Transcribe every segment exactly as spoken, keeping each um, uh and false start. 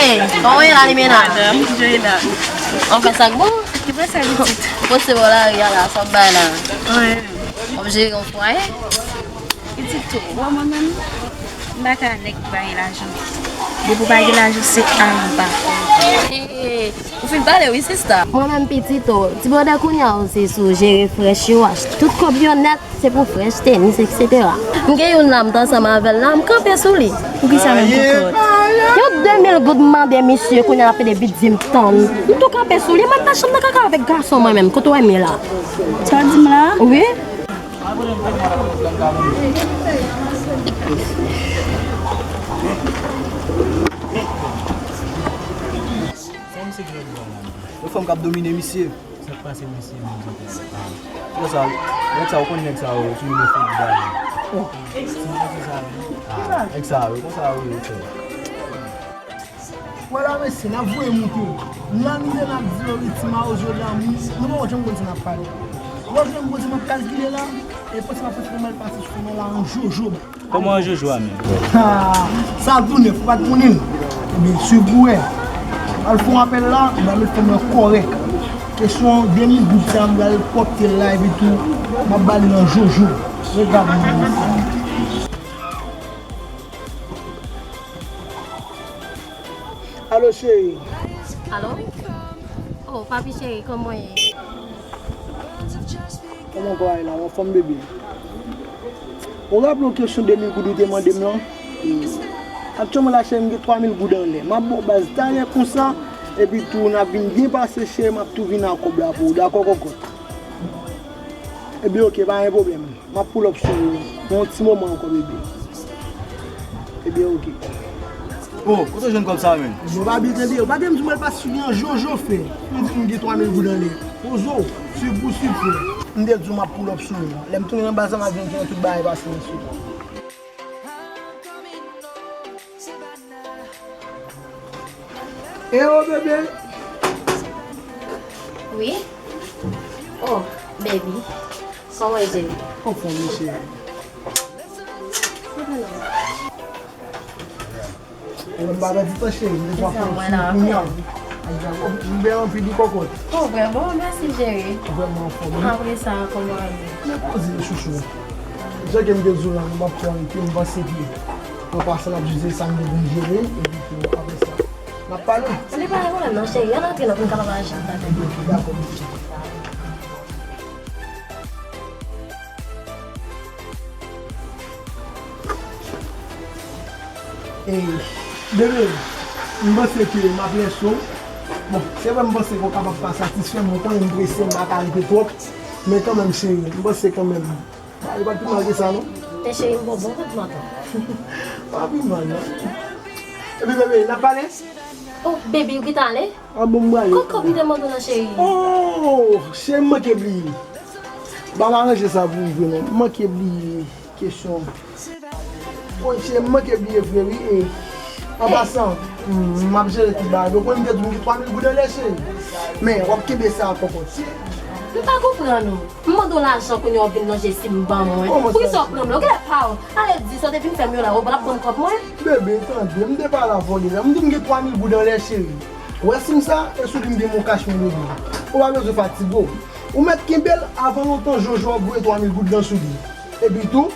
Kòman w ye la, Limena? Madanm, Joëla. Anfen, sa k bon? Ki pral sa pitit? Poste bò lari a la, sa w ap bay la? Wi. W ap jere yon fwaye? Pitit tou, w wè mwen menm, m pa ka nèg bay lajan. Depi w pa gen lajan, se anba. Ou fin pale wi, sista. Mwen menm pitit ou. Ti bòdè kounye a ou se sou jere frèch yo, ach tout kòb yo nèt, se pou frèch, tenis, etsetera. M gen youn la, m t ansanm avè l la, m kanpe sou li. Poukisa menm, kokot? Yon de mil goud m mande misye, kounye a l ap pede vit di m tann. M tou kanpe sou li, mwen m nan chanm nan kaka avèk gason mwen menm, kote w wè m ye la? Sa w di m la? Wi. Sa misye gen lòt bò la? Yon fanm k ap domine misye. Sa k pase misye menm, sa k pase? Nèg sa, nèg sa, ou konn nèg sa yo, sou nivo Facebook la. Oh, se nèg sa yo. Ah, nèg sa yo, konsa yo ye, frè. Vwala mesye, n ap voye moute. Nan lide n ap di yo wi, ti mawozo damou, nou poko janm konn sa n ap pale. Ou wè jan m kote m ap kalkile la, e panse m ap fè mal pase sou mwen la an jojo. Kòman an jojo a menm? Ha, sa tou nèf, ou pa t konnen l. Ebyen, swiv pou wè. Al fè yon apèl la, m ap met fanm nan kòrèk. Kesyon de mil goud sa, m pral pwòpte l la, epi tou, m ap ba li nan jojo. Regarde. Alo, cheri. Alo? Oh, papi cheri, kòman w ye? Kòman kò a ye la, w anfòm, bebe? Ou raple w kesyon de mil goud ou te mande m lan? Aktyèlman la, cheri, m gen twa mil goud anlè. M ap ba w baz talè konsa, epi tou, n ap vin byen pase, cheri, m ap tou vin ak kòb la pou ou. Dakò, kòkòt? Ebyen, oke, pa gen pwoblèm. M ap pull up sou ou nan yon ti moman ankò, bebe. Ebyen, oke. Oh, kote w jwenn kòb sa a menm? Yo pa byen tande, yo pa gen m di mwen pase sou li an jojo, frè. M di m gen twa mil goud anlè. Poze w, swiv pou swiv, frè. M te di w m ap pull up sou ou. Lè m tounen nan baz la, m ap vin gen tout bagay pase answit. Eyo, bebe. Wi. Oh, baby. Kòman w ye? Anfòm, wi, cheri. Mwen pa pèdi tan, cheri. M te pran kòb sou ou kounye a. M byen anpil wi, kòkòt. Oh, vrèman, mèsi, cheri. Vrèman anfòm, wi. Apre sa, kòman w ye? Mwen poze, chouchou. Jan ke m te di w la, m p ap twò rete, m panse ke an pasan n ap jere sa n gen pou n jere, epi tou apre sa n ap pale. An nou pa gen pwoblèm non, cheri. Ann antre non, pou n kapab al jere. Ebyen, oke, dakò, mesye. Ey, bebe, m panse ke m ap lèse w. Bon, se vre m panse ke w kapab pa satisfè m, ou konnen m prese, m pa ka rete twòp. Men kanmenm, cheri, m panse kanmenm, bagay yo pa t pi mal ke sa, non. Men cheri, m ba w bon konpliman tou. Pa pi mal, non. Epi, bebe, n ap pale? Oh, baby, ou gentan ale? A bon, m prale. Kot kòb m te mande w lan, cheri? Oh, cheri, m manke bliye. Ba m aranje sa pou ou vre, non. M manke bliye kesyon. Woy, cheri, m manke bliye vre, wi. E, an pasan, m, m ap jere tout bagay. Ou konn m te di w m gen twa mil goud anlè, cheri. Men, w ap kenbe sa, kòkòt. M pa konprann ou. M mande w lajan kounye a w vin lonje si m ban mwen. Poukisa w pran m la? Ou genlè pa w. Ale di sa w te vin fè m yo la, ou p ap ban m kòb mwen? Bebe, tande, m te pale avè w deja. M di m gen twa mil goud anlè, cheri. Ou wè sim sa, e sou li m gen mon kach mwen, bebe. Ou pa bezwen fatige w. Ou mèt kenbe l, avan lontan Jojo ap voye twa mil goud lan sou li. Epi tou,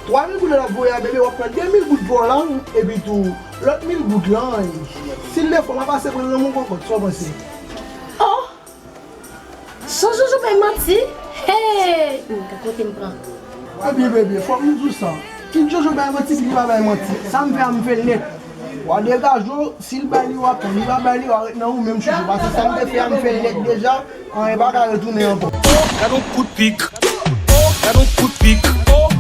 twa mil goud lan l ap voye a, bebe, w ap pran de mil goud pa w la, epi tou, lòt mil goud lan, si l defo, m a pase pran l nan men w, kòkòt, sa w panse? Oh! Jan Jojo bay manti? Hey! M ka kote m pran. Ebyen, bebe, fòk m di w sa. Kit Jojo bay manti, kit li pa bay manti. Sa m fè a, m fè l nèt. W a degaje w, si l bay li, w a pran. Li pa bay li, w a ret nan ou menm, chouchou. Paske sa m te fè a, m fè l nèt deja. Anyen pa ka retounen ankò. Oh, gad on kout pik. Oh, gad on kout pik. Oh,